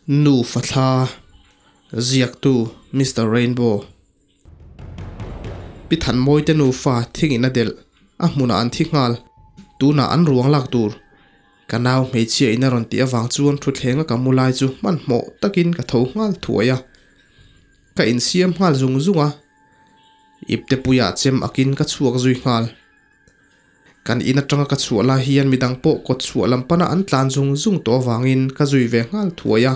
Nu Fathla, Ziaktu Mister Rainbow. Pi Thanmawi te nufa thingin a delh, a hmunah an thi nghal. Tunah an ruang lak tur. Ka nau hmeichhia in a rawn tih avang chuan thutthleng a ka mu lai chu hmanhmawh takin ka tho nghal thuai a. Ka insiam nghal zung zung a. Iptepuiah chem akin ka chhuak zui nghal. Kan in atanga ka chhuah lai hian midang pawh kawt chhuah lam pana an tlan zung zung tawh avangin ka zui ve nghal thuai a.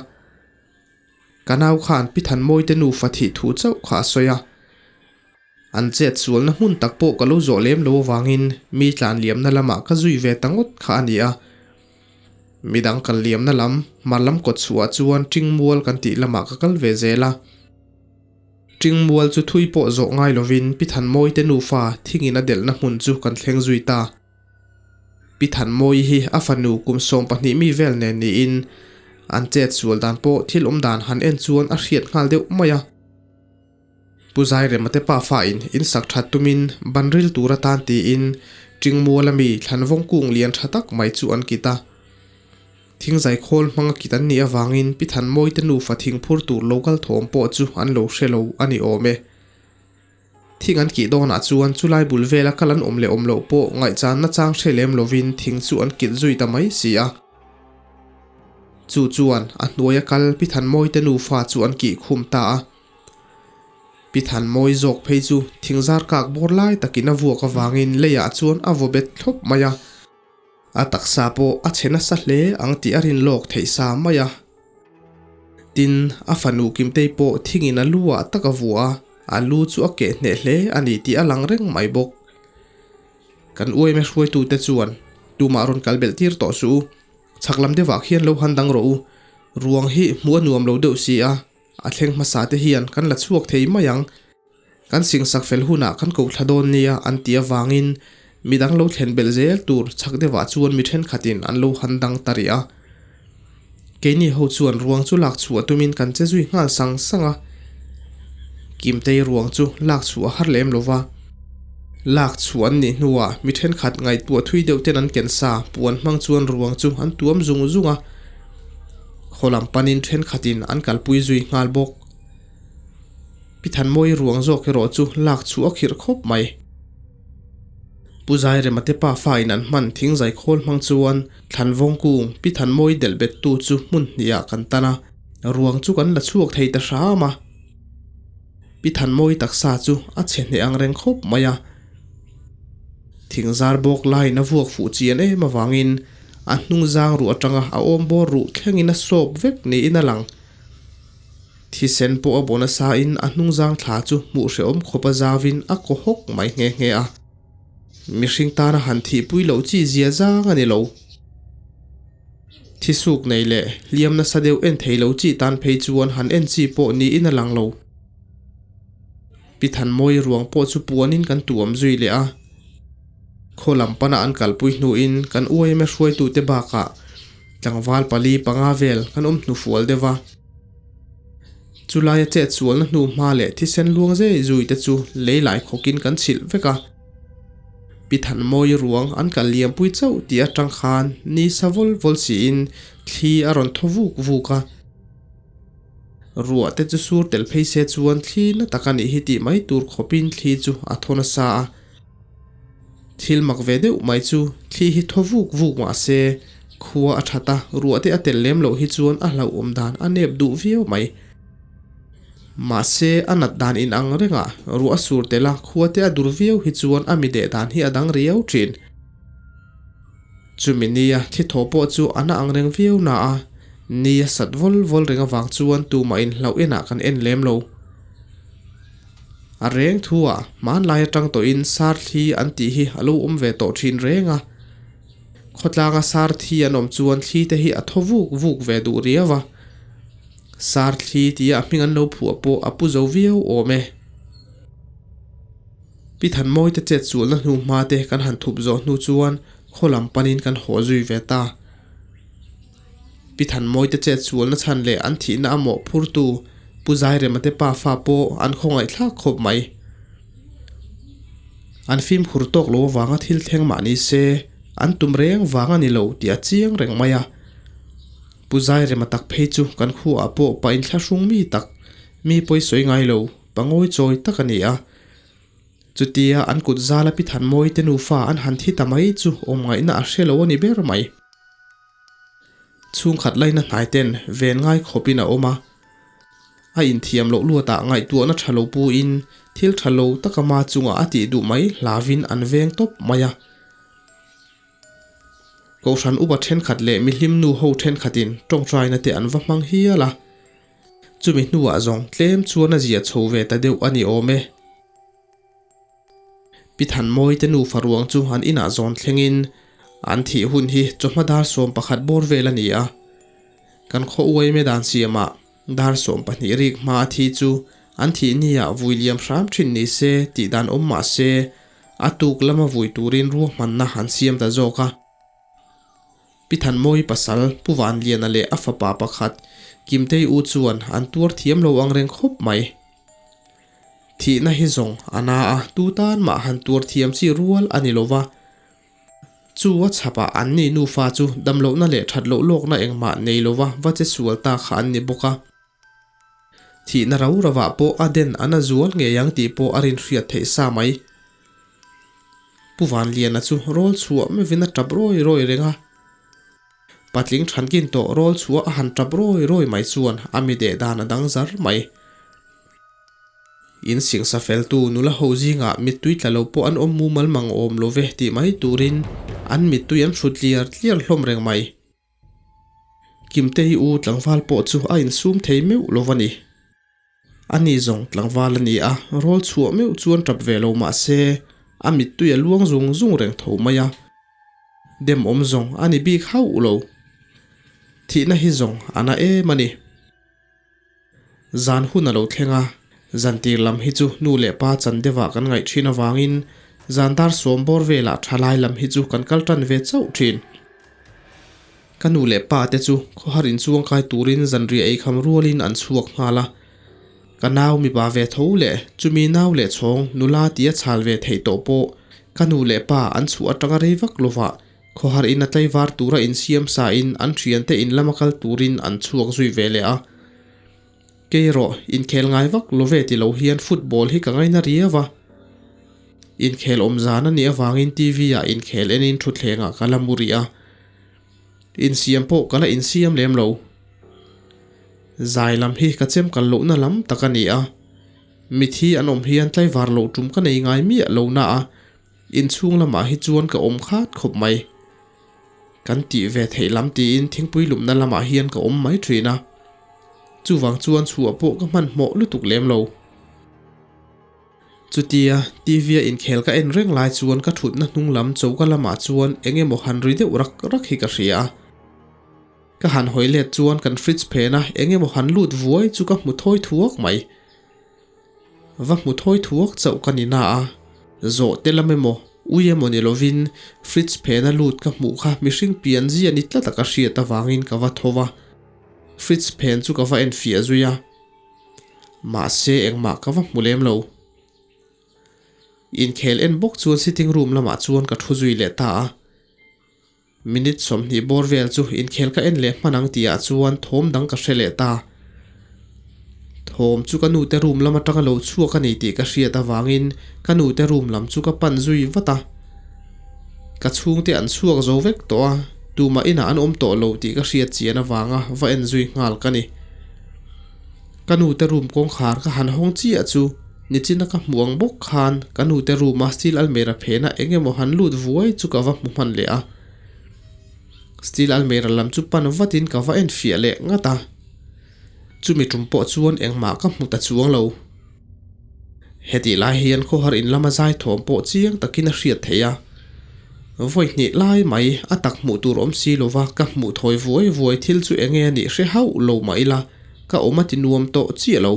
Ka nau khan Pi Thanmawite nufa thih thu chauh kha a sawi a. An chet sualna hmun tak pawh ka lo zawh lem lo avangin mi tlan liamna lamah ka zui ve ta ngawt kha a ni a. Midang kal liamna lam, hmar lam kawt chhuah chuan Ṭingmual kan tih lamah ka kal ve zel a. Ṭingmual chu thui pawh zawh ngai lovin Pi Thanmawite nufa thingin a delhna hmun chu kan thleng zui ta. Pi Thanmawi hi a fanu kum 12 mi vel nen niin an chet sual dan pawh thil awm dan han en chuan a hriat nghal deuh mai a. Pu Zairema te pafa in in sak that tumin ban ril tur atan tiin Ṭingmual ami thlanvawng kung lian tha tak mai chu an kit a. Thingzai khawl hmanga kit an nih avangin Pi Thanmawite nufa thing phur tur lo kal thawm pawh chu an lo hre lo a ni awm e. Thing an kih dawnah chuan chulai bul vela kal an awm leh awm loh pawh ngaihchan nachang hre lem lovin thing chu an kit zui ta mai si a. Chu chuan a hnuaia kal Pi Thanmawite nufa chu an kih khum ta a. Pi Thanmawi zawk phei chu thingzar kak bawr lai takin a vuak avangin leiah chuan a vaw bet thlawp mai a. A taksa pawh a chhe nasa hle ang tih a rin lawk theih sa mai a. Tin, a fanu Kimtei pawh thingin a lu ah tak a vua a, a lu chu a keh hneh hle a ni tih a lang reng mai bawk. Kan uaime hruaitute chuan, Tumah rawn kal belh tir tawh suh u, chhak lam deuhah khian lo han dang rawh u, ruang hi hmuh a nuam lo deuh si a, a thleng hmasa te hian kan la chhuak thei mai ang. Kan singsak fel hunah kan koh thla dawn nia an tih avangin midang lo thlen belh zel tur chhak deuhah chuan mi thenkhatin an lo han dang ta rih a. Keini ho chuan ruang chu lak chhuah tumin kan che zui nghal sang sang a. Kimtei ruang chu lak chhuah a har lem lo va. Lak chhuah an nih hnuah mi thenkhat ngaihtuah thui deuh ten an ken sa puan hmang chuan ruang chu an tuam zung zung a. Khaw lam panin thenkhatin an kalpui zui nghal bawk. Pi Thanmawi ruang zawk erawh chu lak chu a khirh khawp mai. Pu Zairema te pafa in an hman thingzai khawl hmang chuan Thlanvawng kung Pi Thanmawi delh bet tu chu hmun hnih ah kan tan a, ruang chu kan la chhuak thei ta hram a. Pi Thanmawi taksa chu a chhe hneh ang reng khawp mai a. Thingzar bawk laiin a vuak fuh chian em avangin a hnung zang ruh atanga a awm bawr ruh thlengin a sawp vek niin a lang. Thisen pawh a bawh nasa in a hnungzang thla chu hmuh hrehawm khawp a zau in a kaw hawk mai nghe nghe a. Mihring tana han thihpui loh chi zia zang a ni lo. Thisuk nei leh hliam nasa deuh en thei lo chi tan phei chuan han en chi pawh niin a lang lo. Pi Thanmawi ruang pawh chu puanin kan tuam zui leh a. Khaw lam pana an kalpui hnuin kan uaime hruaitute bakah Tlangval pali panga vel kan awm hnufual deuh va. Chulaia chet sualna hnu hma leh thisen luang zei zui te chu lei lai khawkin kan chhilh vek a. Pi Thanmawi ruang an kal liampui chauh tih atang khan ni sa vawl vawl siin thli a rawn thaw vuk vuk a. Ruah te chu sur tel phei se chuan thli na tak a nih hi tih mai tur khawpin thli chu a thaw nasa a. Thil mak ve deuh mai chu thli hi thaw vuk vuk mah se, khua a that a, ruah te a tel lem loh hi chuan a hlauhawm dan a nep duh viau mai. Mahse, a nat dan inang rengah ruah a sur tel a, khua te a dur viau hi chuan a mi deh dan hi a dang riau thin. Chumi nia thli thaw pawh chu a na ang reng viau na a, ni a sat vawl vawl reng avang chuan tumah inhlauh enah kan en lem lo. A reng thu ah hmanlai atang tawhin sar thli an tih hi a lo awm ve tawh thin reng a. Khawtlanga sar thi an awm chuan thli te hi a thaw vuk vuk ve duh riau a. Sar thli tia a hming an lo phuah pawh a pu zo viau awm e. Pi Thanmawi te chet sualna hnu hma te kan han thup zawh hnu chuan khaw lam panin kan haw zui ve ta. Pi Thanmawi te chet sualna chhan leh an thihna a mawh phurtu Pu Zairema te pafa pawh an khawngaihthlak khawp mai. An fimkhur tawk lo avanga thil thleng mah ni se, an tum reng vang a ni lo tih a chiang reng mai a. Pu Pu Zairema tak phei chu kan khuaah pawh pa inthlahrung mi tak, mi pawi sawi ngai lo, pa ngawi chawi tak a ni a. Chutia an kut zala pi Thanmawi te nufa an han thi ta mai chu awm ngaihna a hre lo a ni ber mai. Chhungkhat laina hnai ten ven ngai khawpin a awm a. A inthiam loh luatah ngaihtuahna tha lo puin thil tha lo taka ma chungah a tih duh mai hlauin an veng tawp mai a. Kohhran upa thenkhat leh mihlim nu ho thenkhatin tawngtaina te an va hmang hial a. Chumi hnuah zawng tlem chuan a zia chho ve ta deuh a ni awm e. Pi Thanmawi te nufa ruang chu an inah zawn thlengin an thih hun hi chawhma dar 11 bawr vel a ni a. Kan khaw uaime dan siamah dar 12 rik hma a thi chu an thih niah vui liam hram thin ni se tih dan awm mah se a tuk lama vui turin ruahmanna an siam ta zawk a. Pi Thanmawi pasal Pu Vanliana leh a fapa pakhat Kimtei u chuan an tuar thiam lo ang reng khawp mai. Thihna hi zawng a na a, tu tan mah han tuar thiam chi rual a ni lo va. Chu a chhapah an ni nufa chu damlohna leh that loh lawkna engmah nei lo va va che sual ta kha an ni bawk a. Thihna rau ravah pawh a den a na zual ngei ang tih pawh a rinhriat theih sa mai. Pu Vanliana chu rawl chhuah meuhin a tap rawi rawi reng a. Patling thankin tawh rawl chhuah a han tap rawi rawi mai chuan a mi deh dan a dang zar mai. In singsa feltu nula ho zingah mittui tla lo pawh an awm mumal mang awm lo ve tih mai turin an mittui an hrut tliar tliar hlawm reng mai. Kimtei u tlangval pawh chu a insum thei meuh lo va ni. A ni zawng tlangval a ni a, rawl chhuah meuh chuan tap ve lo mah se, a mittui a luang zung zung reng tho mai a. Dem awm zawng a ni bik hauh lo. Thihna hi zawng a na em a ni. Zan hun a lo thleng a, zantir lam hi chu nu leh pa chan deuhah kan ngaih thin avangin zan dar sawm bawr velah tha lai lam hi chu kan kal tan ve chauh thin. Ka nu leh pa te chu khawhar inchuang kai turin zanriah eikham rualin an chhuak nghal a. Ka nau mipa ve tho leh chumi nau leh chhawng nula tia chhal ve theih tawh pawh ka nu leh pa an chhuah atanga rei vak lovah Khawhar in a tlaivar tura insiam sa in an thiante in lama kal turin an chhuak zui ve leh a. Kei erawh inkhel ngai vak lo ve ti lo hian football hi ka ngaina riau a. Inkhel awm zan a nih avangin TV ah inkhel enin thutthlengah ka la mu rih a. Insiam pawh ka la insiam lem lo. Zai lam hi ka chem kal lohna lam tak a ni a. Mithi an awm hian tlaivar loh tum ka nei ngai miah lo na a. Inchhung lamah hi chuan ka awm khat khawp mai. Kan tih ve theih lam tiin thingpui lumna lamah hian ka awm mai thin a. Chuvang chuan chhuah pawh ka hmanhmawh lutuk lem lo. Chutia TV a inkhel ka en reng lai chuan ka thutna hnung lam choka lamah chuan eng emaw han ri deuh rak rak hi ka hria a. Ka han hawi let chuan kan fridge phena eng emaw han lut vuai chu ka hmu thawi thuak mai. Va hmu thawi thuak chauh ka ni na a, zawh te lam emaw, ui emaw ni lovin fridge phena lut ka hmuh kha mihring pian zia ni tlat a ka hriat avangin ka va tho va, fridge phen chu ka va en fiah zui a, mahse engmah ka va hmu lem lo. Inkhel en bawk chuan sitting room lamah chuan ka thu zui leh ta a. Minute 20 bawr vel chu inkhel ka en leh hman ang tihah chuan thawm dang ka hre leh ta. Thawm chu ka nute room lam atanga lo chhuak a ni tih ka hriat avangin ka nute room lam chu ka pan zui vat a. Ka chhungte an chhuak zo vek tawh a, tumah inah an awm tawh lo tih ka hriat chian avanga va en zui nghal ka ni. Ka nute room kawngkhar ka han hawng chiah chu Nichina ka hmu ang bawk khan ka nute room a steel almera phena eng emaw han lut vuai chu ka va hmu hman leh a. Steel almera lam chu pan vatin ka va en fiah leh ngat a. Chumi tum pawh chuan engmah ka hmu ta chuang lo. Hetih lai hian khawhar in lama zai thawm pawh chiang takin a hriat theih a. Vawi hnih lai mai a tak hmuh tur awm si lova ka hmuh thawi vuai vuai thil chu enge a nih hre hauh lo mah ila ka awm a ti nuam tawh chiah lo.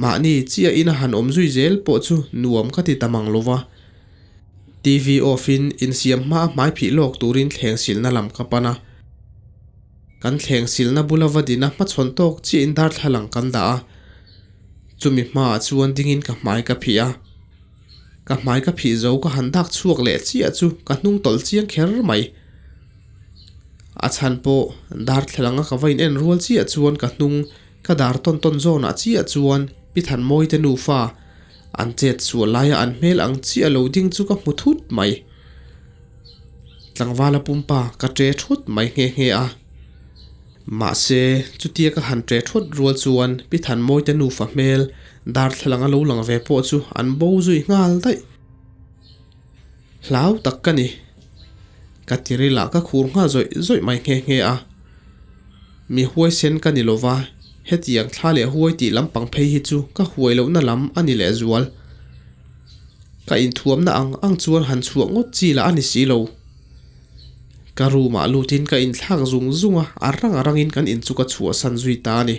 Mahni chiah ina han awm zui zel pawh chu nuam ka ti ta mang lo va. TV off in insiam hma a hmai phih lawk turin thleng silna lam ka pan a. Kan thleng silna bula va dina hmachhawn tawk chiah in darthlalang kan dah a. Chumi hmaah chuan dingin ka hmai ka phih a. Ka hmai ka phih zo ka han dak chhuak leh chiah chu ka hnung tawlh chiang kher mai. A chhan pawh darthlalang a ka va in en rual chiah chuan ka hnung ka dar tawn tawn zawnah chiah chuan Pi Thanmawite nufa an chet sual laia an hmel ang chiah lo ding chu ka hmu thut mai. Tlangvala pumpa ka ṭe thut mai nghe nghe a. Mahse, chutia ka han ṭe thut rual chuan Pi Thanmawite nufa hmel darthlalang a lo lang ve pawh chu an bo zui nghal daih. Hlau tak ka ni. Ka tiril ah ka khur nghal zawih zawih mai nghe nghe a. Mi huaisen ka ni lova, hetiang thla leh huai tih lampang phei hi chu ka huai lohna lam a ni lehzual. Ka inthuamna ang ang chuan han chhuah ngawt chi lah a ni si lo. Ka room ah lutin ka inthlak zung zung a, a rang a rangin kan in chu ka chhuahsan zui ta a ni.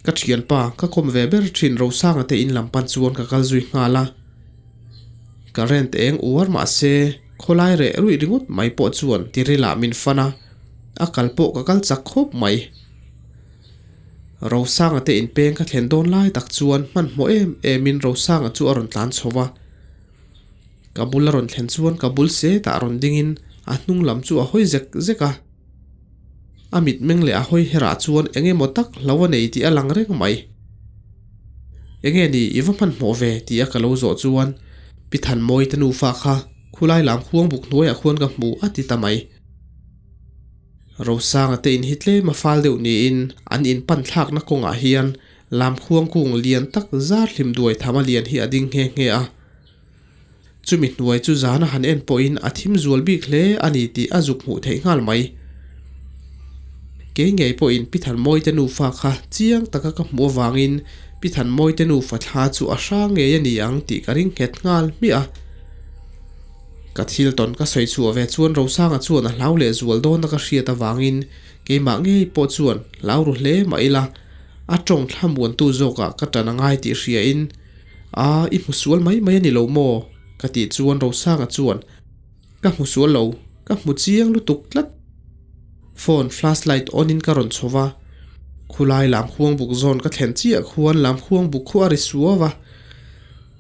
Ka thianpa, ka kawm ve ber thin Rosanga te in lam pan chuan ka kal zui nghal a. Current eng uar mah se, khawlai reh ruih ringawt mai pawh chuan tiril ah min fan a, a kal pawh ka kal chak khawp mai. Rosanga te inpeng ka thlen dawn lai tak chuan hmanhmawh em em in Rosanga chu a rawn tlan chho va. Ka bul a rawn thlen chuan ka bul setah rawn ding in a hnung lam chu a hawi zek zek a. A mitmeng leh a hawi herah chuan eng emaw tak hlo a nei tih a lang reng mai. Enge ni i va hmanhmawh ve tih a ka lo zawh chuan Pi Thanmawi te nufa kha khulai lam khuang buk hnuaiah khuan ka hmu a ti ta mai. Rosanga te in hi tlem a fal deuh niin an in pan thlakna kawngah hian lam khuang kung lian tak zar hlim duai tham a lian hi a ding nghe nghe a. Chumi hnuai chu zan a han en pawhin a thim zual bik hle a ni tih a zuk hmuh theih nghal mai. Kei ngei pawhin Pi Thanmawite nufa kha chiang taka ka hmuh avangin Pi Thanmawite nufa thla chu a hrang ngei a ni ang tih ka ring nghet nghal hmiah a. Ka thil tawn ka sawi chhuah ve chuan Rosanga chuan a hlau leh zual dawna ka hriat avangin keimah ngei pawh chuan hlau ru hle mah ila a tawng thlamuantu zawkah ka tan a ngai tih hriain A, i hmu sual mai mai a ni lo maw? ka tih chuan Rosanga chuan, Ka hmu sual lo, ka hmu chiang lutuk tlat. Phone flashlight on in ka rawn chho va, khulai lamkhuang buk zawn ka thlen chiah khuan lamkhuang buk khu a ri suau va.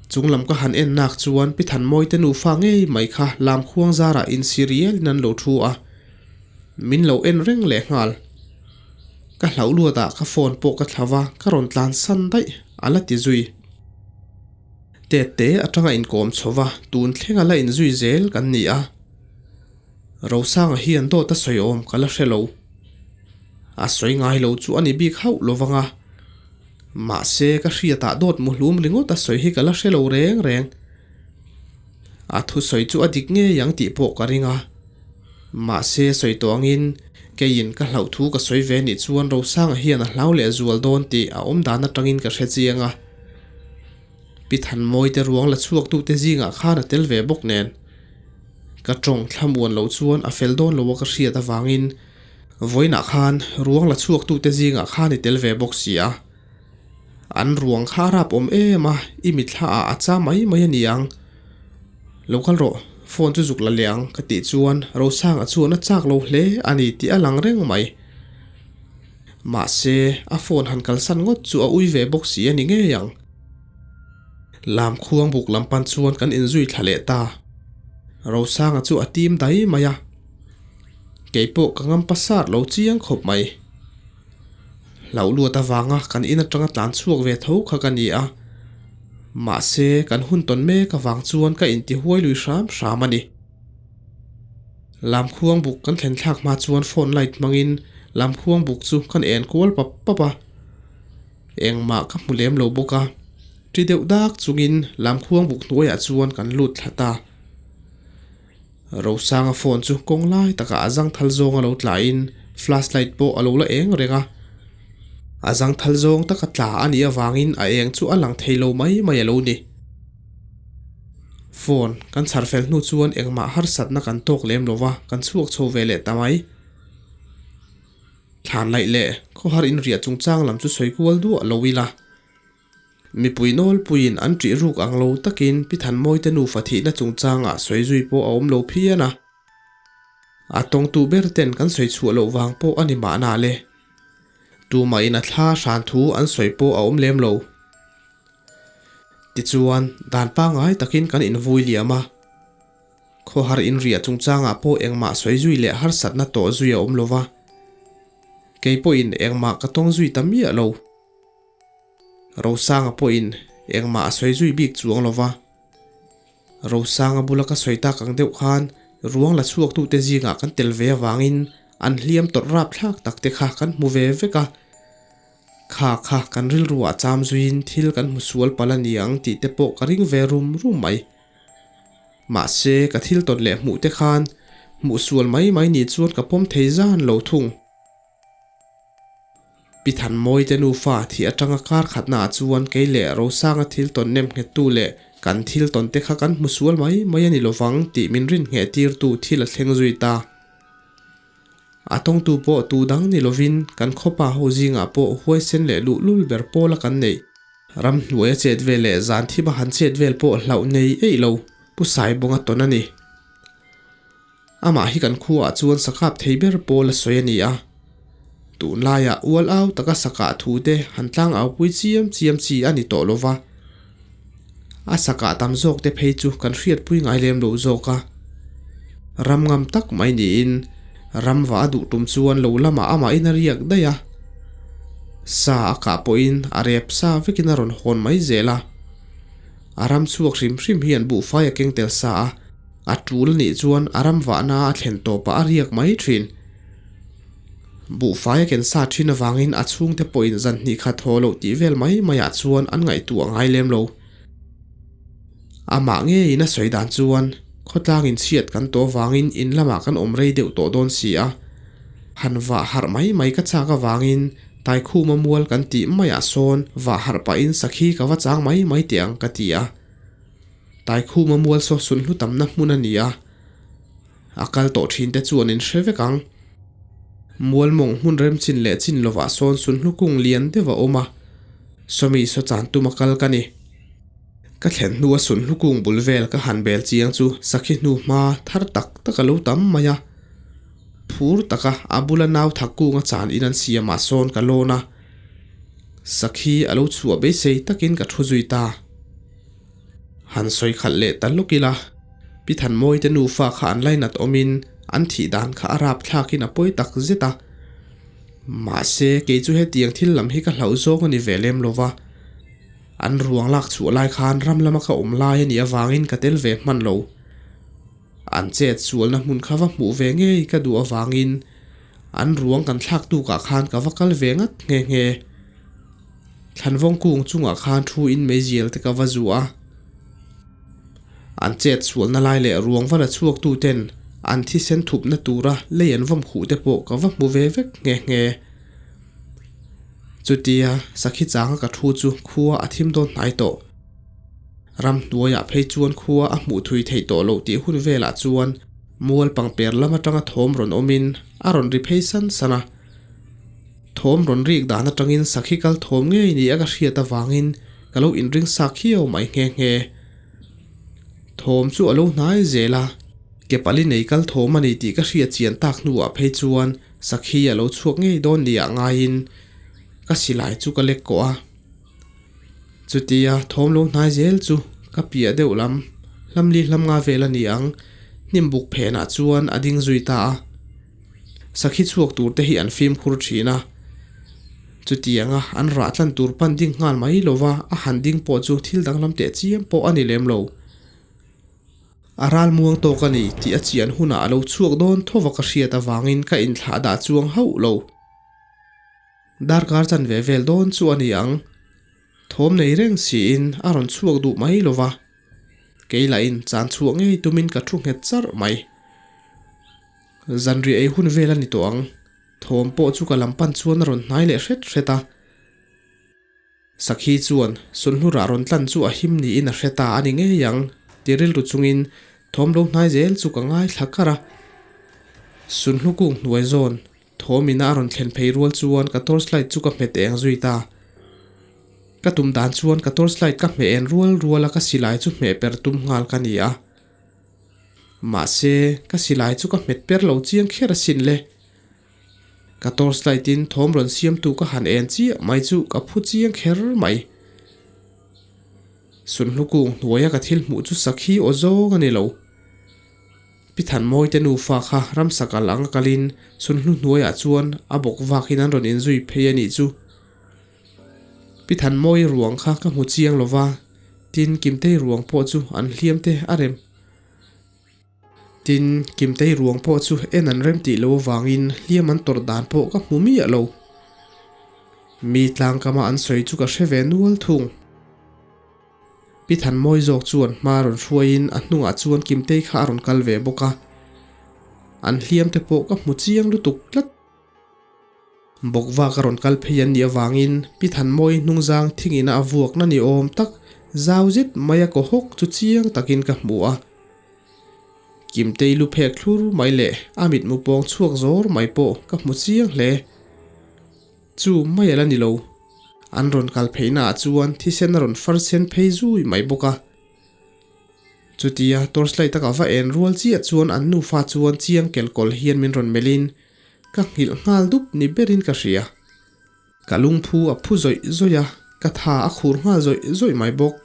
Chung lam ka han en nak chuan Pi Thanmawite nufa ngei mai kha lamkhuang zarah insi rialin an lo thu a, min lo en reng lehnghal. Ka hlauh luatah ka phone pawh ka thla va, ka rawn tlan san daih, a la ti zui. Tette atanga inkawm chho va, tun thleng a la inzui zel kan ni a. Rosanga hian dawt a sawi awm ka la hre lo. A sawi ngai lo chu a ni bik hauh lo vang a. Mahse ka hriatah dawt muhlum ringawt a sawi hi ka la hre lo reng reng. A thusawi chu a dik ngei ang tih pawh ka ring a. Mahse sawi tawh angin keiin ka hlauh thu ka sawi ve nih chuan Rosanga hian a hlau leh zual dawn tih a awm dan atangin ka hre chiang a. Pi Thanmawite ruang la chhuaktute zingah khan a tel ve bawk nen. Ka tawng thlamuan loh chuan a fel dawn lo a ka hriat avangin vawiinah khan ruang la chhuaktute zingah khan i tel ve bawk si a. An ruang kha a rap awm em a, i mitthla ah a cha mai mai a ni ang. Lo kal rawh, phone chu zuk la leh ang ka tih chuan Rosanga chuan a chak lo hle a ni tih a lang reng mai. Mahse, a phone han kalsan ngawt chu a ui ve bawk si a ni ngei ang. Lam khuang buk lam pan chuan kan inzui thla leh ta. Rosanga chu a tim dai mai a, keipawh ka ngam pasar lo chiang khawp mai. Hlauh luat avanga kan in atanga tlan chhuak ve tho kha ka ni a, mahse kan hun tawn mek avang chuan ka inti huai lui hram hram a ni. Lamkhuang buk kan thlen thlak hma chuan phone light hmangin lamkhuang buk chu kan en kual pap pap a, engmah ka hmu lem lo bawk a, ṭi deuh dak chungin lamkhuang buk hnuaiah chuan kan lut thla ta. Rosanga phone chu kawng lai takah a zangthal zawng a lo tlain flashlight pawh a lo la eng reng a. A zangthal zawng taka tla a nih avangin a eng chu a lang thei lo mai mai a lo ni. Phone kan chhar fel hnu chuan engmah harsatna kan tawk lem lo va, kan chhuak chho ve leh ta mai. Thlan laih leh khawhar inriah chungchang lam chu sawi kual duah lo ila. Mipui nawlpuiin an ṭih ruk ang lo takin Pi Thanmawite nufa thihna chungchangah sawi zui pawh a awm lo phian a. A tawngtu ber ten kan sawi chhuah loh vang pawh a ni mahna le. Tumahin a thla hran thu an sawi pawh a awm lem lo. Tichuan, dan pangngai takin kan invui liam a. Khawhar inriah chungchangah pawh engmah sawi zui leh harsatna tawh zui a awm lo va, kei pawhin engmah ka tawng zui ta miah lo. Rosanga pawhin engmah a sawi zui bik chuang lo va. Rosanga bula ka sawi tak ang deuh khan ruang la chhuaktute zingah kan tel ve avangin an hliam tawrh rapthlak tak te kha kan hmu ve vek a. Kha kha kan rilruah cham zuiin thil kan hmu sual palh a ni ang tih te pawh ka ring ve rum rum mai. Mahse ka thil tawn leh hmuh te khan hmuh sual mai mai ni chuan ka pawm thei zan lo thung. Pi Thanmawite nufa thih atanga kar khatnaah chuan kei leh Rosanga thil tawn nem nghettu leh kan thil tawn te kha kan hmu sual mai mai a ni lovang tih min rin ngheh tirtu thil a thleng zui ta. A tawngtu pawh tu dang ni lovin kan khawpa ho zingah pawh huaisen leh luhlul ber pawla kan neih. Ramhnuaia chet vel leh zan thima han chet vel pawh hlauh nei eih lo Pu Saibawnga tawn a ni. Amah hi kan khuaah chuan sakap thei ber pawl a sawi a ni a. Tunlaiah ual au taka sakah thu te han tlang au pui chiam chiam chi a ni tawh lo va. A sakah tam zawk te phei chu kan hriatpui ngai lem lo zawk a. Ram ngam tak mai niin ram va a duh tum chuan lo lamah amahin a riak daih a. Sa a kah pawhin a rep sa vekin a rawn hawn mai zel a. A ram chhuak hrim hrim hian buhfai a keng tel sa a. A tul nih chuan a ram vahna a thlen tawpah a riak mai thin. Buhfai a ken sa thin avangin a chhungte pawhin zan hnih khat haw loh tih vel mai maiah chuan an ngaihtuah ngai lem lo. Amah ngeiin a sawi dan chuan khawtlangin chhiat kan tawh avangin in lamah kan awm rei deuh tawh dawn si a, han vah harh mai mai ka chak avangin Taikhuma mual kan tih maiah sawn vah harh pahin sakhi ka va chang mai mai teh ang ka ti a. Taikhuma mual saw sunhlu tamna hmun a ni a, a kal tawh thin te chuan in hre vek ang. Mual mawng hmun rem chin leh chin lovah sawn sunhlu kung lian deuh a awm a, sawmi saw chan tum a kal ka ni. Ka thlen hnua sunhlu kung bul vel ka han bel chiang chu sakhi hnu hma thar tak tak a lo tam mai a. Phur taka a bula nau thak kung a chan in an siamah sawn ka lawn a, sakhi a lo chhuah beisei takin ka thu zui ta. Han sawi khalh leh ta lawk ila, Pi Thanmawii te nufa kha an lainat awmin an thih dan kha a rap thlakin a pawi tak zet a. Mahse, kei chu hetiang thil lam hi ka hlauh zawng a ni ve lem lo va. An ruang lak chhuah lai khan ram lama ka awm lai a nih avangin ka tel ve hman lo. An chet sualna hmun kha va hmuh ve ngei ka duh avangin an ruang kan thlak tukah khan ka va kal ve ngat nghe nghe. Thlanvawng kung chungah khan thu in meizial te ka va zu a. An chet sualna lai leh ruang va la chhuak tu ten an thisen thupna tura lei an vawm khuh te pawh ka va hmu ve vek nghe nghe. Chutia sakhi changa ka thu chu khua a thim dawn hnai tawh. Ramhnuaiah phei chuan khua a hmuh thui theih tawh loh tih hun velah chuan mual pangper lam atanga thawm rawn awmin a rawn ri phei san san a. Thawm rawn rik dan atangin sakhi kal thawm ngei ni a ka hriat avangin ka lo inring sa khiau mai nghe nghe. Thawm chu a lo hnai zel a, ke pali nei kal thawm a ni tih ka hriat chian tak hnuah phei chuan sakhi a lo chhuak ngei dawn ni ah ngaiin ka silai chu ka lek kawh a. Chutia thawm lo hnai zel chu ka piah deuh lam hlamli hlam nga vel a ni ang, hnim buk phenah chuan a ding zui ta a. Sakhi chhuak tur te hi an fimkhur thin a, chutianga an rah tlan tur pan ding nghal mai lova a han ding pawh chu thil danglam teh chiam pawh a ni lem lo. A ral muang tawk a ni tih a chian hunah a lo chhuak dawn thova ka hriat avangin ka inthlah dah chuang hauh lo. Darkar chanve vel dawn chu a ni ang. Thawm nei reng siin a rawn chhuak duh mai lo va, kei lahin chan chhuah ngei tumin ka thu nghet charh mai. Zanriah ei hun vel a ni tawh ang, thawm pawh chu ka lam pan chuan a rawn hnai leh hret hret a. Sakhi chuan Sunhlurah rawn tlan chu a him niin a hre ta a ni ngei ang ti rilru chungin thawm lo hnai zel chu ka ngaithla kar a. Sunhlu kung hnuai zawn Thawm ina a rawn thlen phei rual chuan ka torchlight chu ka hmet eng zui ta. Ka tum dan chuan ka torchlight ka hmeh en rual rual a ka silai chu hmeh per tum nghal ka ni a. Mahse, ka silai chu ka hmet per lo chiang kher asin le. Ka torchlight in thawm rawn siamtu ka han en chiah mai chu ka phu chiang kher mai. Sunhlu kung hnuaia ka thil hmuh chu sakhi aw zawng a ni lo. Pi Thanmawi te nufa kha ramsa kal anga kalin sunhlu hnuaiah chuan a bawk vakin an rawn inzui phei a nih chu. Pi Thanmawi ruang kha ka hmu chiang lova, tin Kimtei ruang pawh chu an hliam te a rem. Tin, Kimtei ruang pawh chu en an rem tih lo avangin hliam an tawrh dan pawh ka hmu miah lo. Mi tlangkama an sawi chu ka hre ve nual thung. Pi Thanmawi zawk chuan hma rawn hruaiin a hnungah chuan Kimtei kha a rawn kal ve bawk a. An hliam te pawh ka hmu chiang lutuk tlat. Bawkvak a rawn kal phei an nih avangin Pi Thanmawi hnungzang thingina a vuakna ni awm tak zau zet mai a kaw hawk chu chiang takin ka hmu a. Kimtei lu phek thlur mai leh a mitmu pawng chhuak zawr mai pawh ka hmu chiang hle. Chu mai a la ni lo. An rawn kal pheihnaah chuan thisen a rawn far sen phei zui mai bawk a. Chutia torchlight a ka va en rual chiah chuan an nufa chuan chiang kelkawl hian min rawn melhin ka nghilh nghal dup ni berin ka hria. Ka lungphu a phu zawih zawih a, ka tha a khur nghal zawih zawih mai bawk.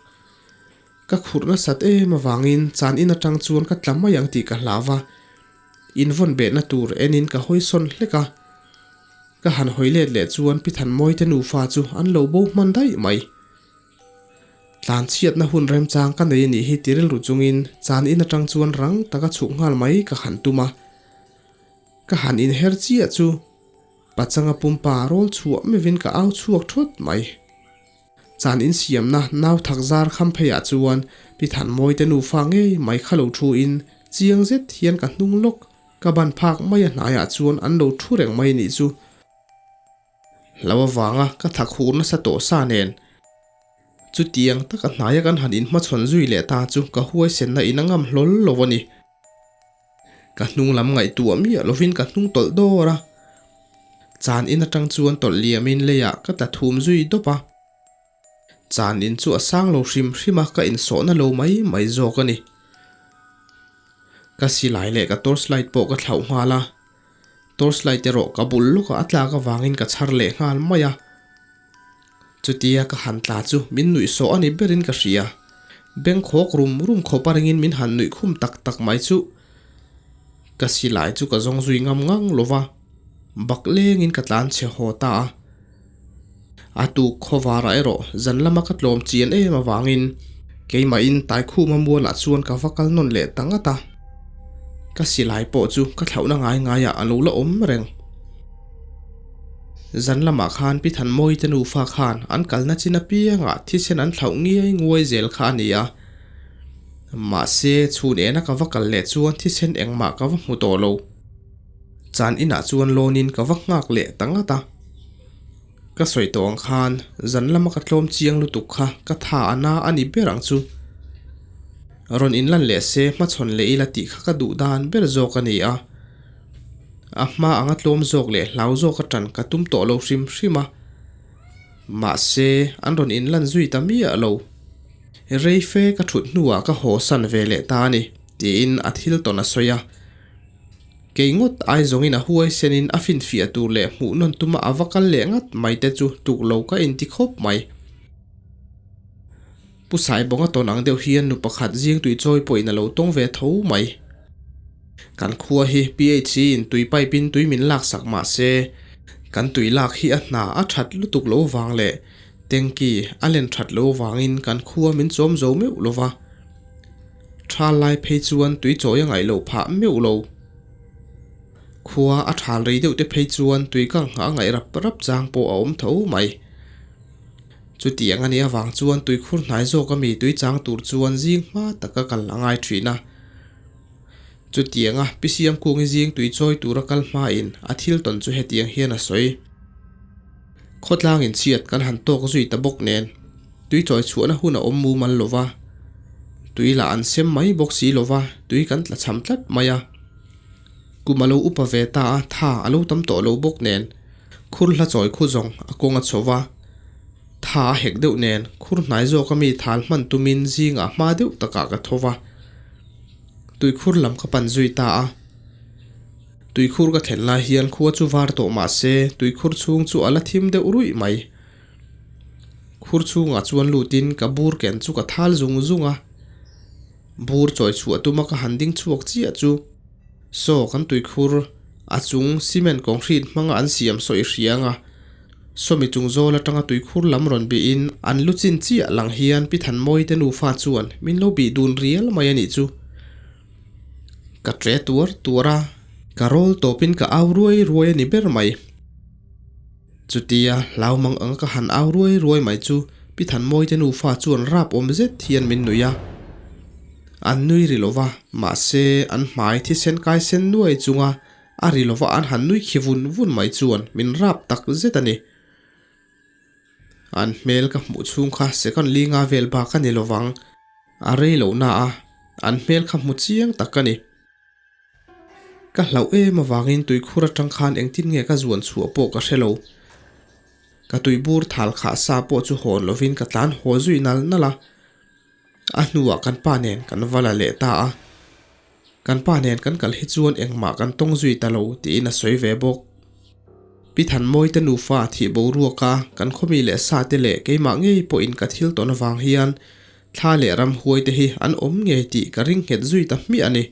Ka khurh nasat em avangin chan in atang chuan ka tla mai ang tih ka hlau va, invawn behna tur enin ka hawi sawn hlek a. Ka han hawi let leh chuan Pi Thanmawi te nufa chu an lo bo hman daih mai. Tlan chhiatna hun remchang ka nei a nih hi ti rilru chungin chan in atang chuan rang taka chhuk nghal mai ka han tum a. Ka han inher chiah chu pachanga pumpa rawl chhuah mevin ka au chhuak thawt mai. Chan insiamna nau thak zar kham pheiah chuan Pi Thanmawi te nufa ngei mai kha lo thu in chiang zet hian ka hnung lawk ka ban phak mai a hnaiah chuan an lo thu reng mai nih chu. Hlo avanga ka thak hur nasa tawh sa nen chutiang taka hnaia kan han inhmachhawn zui leh ta chu ka huaisenna in a ngam hlawl lo a ni. Ka hnung lam ngaihtuah miah lovin ka hnung tawlh dawr a, chan in atang chuan tawlh liamin leiah ka tla thum zui dawp a. Chan in chu a sang lo hrim hrim a, ka insawhna lo mai mai zawk a ni. Ka silai leh ka torchlight pawh ka thlauh nghal a, torchlight erawh ka bul lawkah a tlak avangin ka chhar leh nghal mai a. Chutia ka han tla chu min nuih sawh a ni berin ka hria. Beng khawk rum rum khawp a ringin min han nuih khum tak tak mai chu. Ka silai chu ka zawng zui ngam ngang lo va, bak lengin ka tlan chhe haw ta a. A tuk khawvarah erawh zan lama ka tlawm chian em avangin keimahin Taikhuma mualah chuan ka va kal nawn leh ta ngat a. Ka silai pawh chu ka thlauhna ngai ngaiah a lo la awm reng. Zan lamah khan Pi Thanmawi te nufa khan an kalna chin apiangah thisen an thlauh ngiai nguai zel kha a ni a. Mahse, chhun ena ka va kal leh chuan thisen engmah ka va hmu tawh lo. Chan inah chuan lawnin ka va nghak leh ta ngat a. Ka sawi tawh ang khan zan lama ka tlawm chiang lutuk kha ka tha a na a ni ber ang chu. Rawn inlan leh se hmachhawn leh ila tih kha ka duh dan ber zawk a ni a. A hma anga tlawm zawk leh hlau zawk a tan ka tum tawh lo hrim hrim a. Mahse, an rawn inlan zui ta miah lo. Rei fe ka thut hnuah ka haw san ve leh ta a ni, tiin a thil tawn a sawi a. Kei ngawt ai zawngin a huaisenin a finfiah tur leh hmuh nawn tuma a va kal leh ngat mai te chu tuk lo ka inti khawp mai. Pu Saibawnga tawn ang deuh hian nu pakhat zing tui chawi pawhin a lo tawng ve tho mai. Kan khua hi PHC in tui pipe in tui min lak sak mah se, kan tui lak hi a hna a that lutuk lo vang leh tanky a len that lo vangin kan khua min chawm zo meuh lo va. Tha lai phei chuan tui chawi a ngaih loh phah meuh lo. Khua a thal rei deuh te phei chuan tui kang nghah a ngaih rap rap chang pawh a awm tho mai. Chutiang a nih avang chuan tuikhur hnai zawk ami tui chang tur chuan zing hma taka kal a ngai thin a. Chutianga Pi Siamkungi zing tui chawi tura kal hmain a thil tawn chu hetiang hian a sawi. Khawtlang inchhiat kan han tawk zui ta bawk nen tui chawi chhuahna hun a awm mumal lo va, tui lah an sem mai bawk si lo va, tui kan tla cham tlat mai a. Kum a lo upa ve ta a, tha a lo tam tawh lo bawk nen khur hla chawi khu zawng a kawng a chho va. Tha a hek deuh nen khur hnai zawk ami thal hman tumin zingah hma deuh takah ka tho va. Tuikhur lam ka pan zui ta a. Tuikhur ka thlen lai hian khua chu var tawh mah se tuikhur chhung chu a la thim deuh ruih mai. Khur chhungah chuan lutin ka bur ken chu ka thal zung zung a. Bur chawi chhuah tuma ka han ding chhuak chiah chu. Saw kan tuikhur a chung cement concrete hmanga an siam saw i hria anga sawmi chung zawl atanga tuikhur lam rawn bihin an lu chin chiah lang hian Pi Thanmawii te nufa chuan min lo bih dun rial mai a nih chu. Ka tre tuar tuar a, ka rawl tawpin ka au ruai ruai a ni ber mai. Chutia hlau mang anga ka han au ruai ruai mai chu Pi Thanmawii te nufa chuan rap awm zet hian min nuih a. An nui ri lova, mahse an hmai thisen kai sen nuai chunga a ri lova an han nui khi vun vun mai chuan min rap tak zet a ni. An hmel ka hmuh chhung kha second li nga vel bak a ni lovang, a rei loh na a, an hmel kha hmu chiang tak a ni. Ka hlauh em avangin tuikhur atang khan engtin nge ka zuan chhuah pawh ka hre lo. Ka tuibur thal khah sa pawh chu hawn lovin ka tlan haw zui nal nal a. A hnuah kan pa nen kan va la leh ta a. Kan pa nen kan kal hi chuan engmah kan tawng zui ta lo tiin a sawi ve bawk. Pi Thanmawi te nufa thih boruaka kan khawmi leh sa te leh keimah ngei pawhin ka thil tawn avang hian thla leh ramhuai te hi an awm ngei tih ka ring nghet zui ta hmiah a ni.